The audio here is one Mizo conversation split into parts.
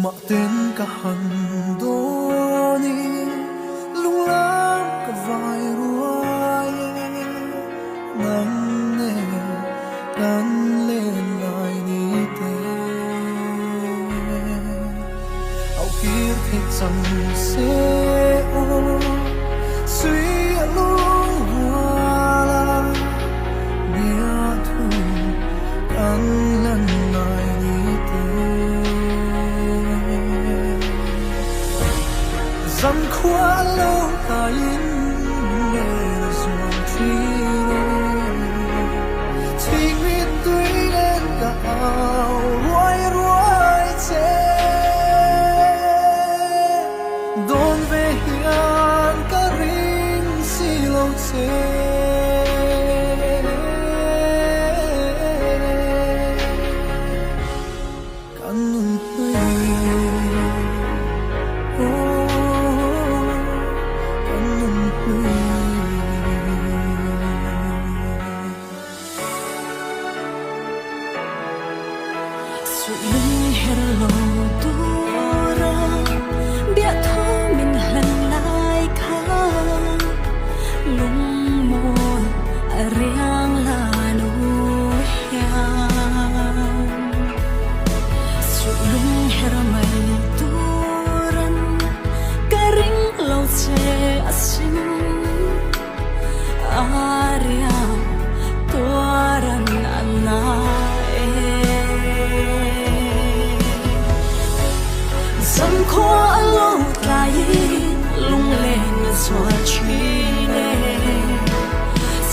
Mahten ka han dawn i lunglam ka vai ruai e, nang nen kan len lai ni te. Au kir theih chang se aw, suy a lung rual a, bia thu kan lan ngai ni te. Zan khua lo tlaiin lunglen a zuam thin e, chhing mit tui nen ka au ruai ruai che. Dawn ve hian ka ring si lo che. Kan nun hlui, oh, kan nun hlui. Suih her lo tura biahthu min hlan lai kha lungmawi a riang la nu hian. Suih lung her mai turan ka ring lo che asin. Aria tuaran a na e. Zankhua a lo tlaiin lunglen a zual thin e.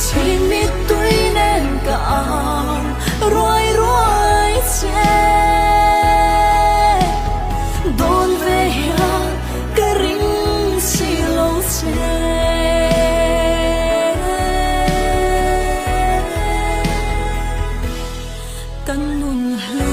Chhing mittui nen ka au ruai ruai che. Dawn ve hian Ka ring si lo che. Kan nun hlui.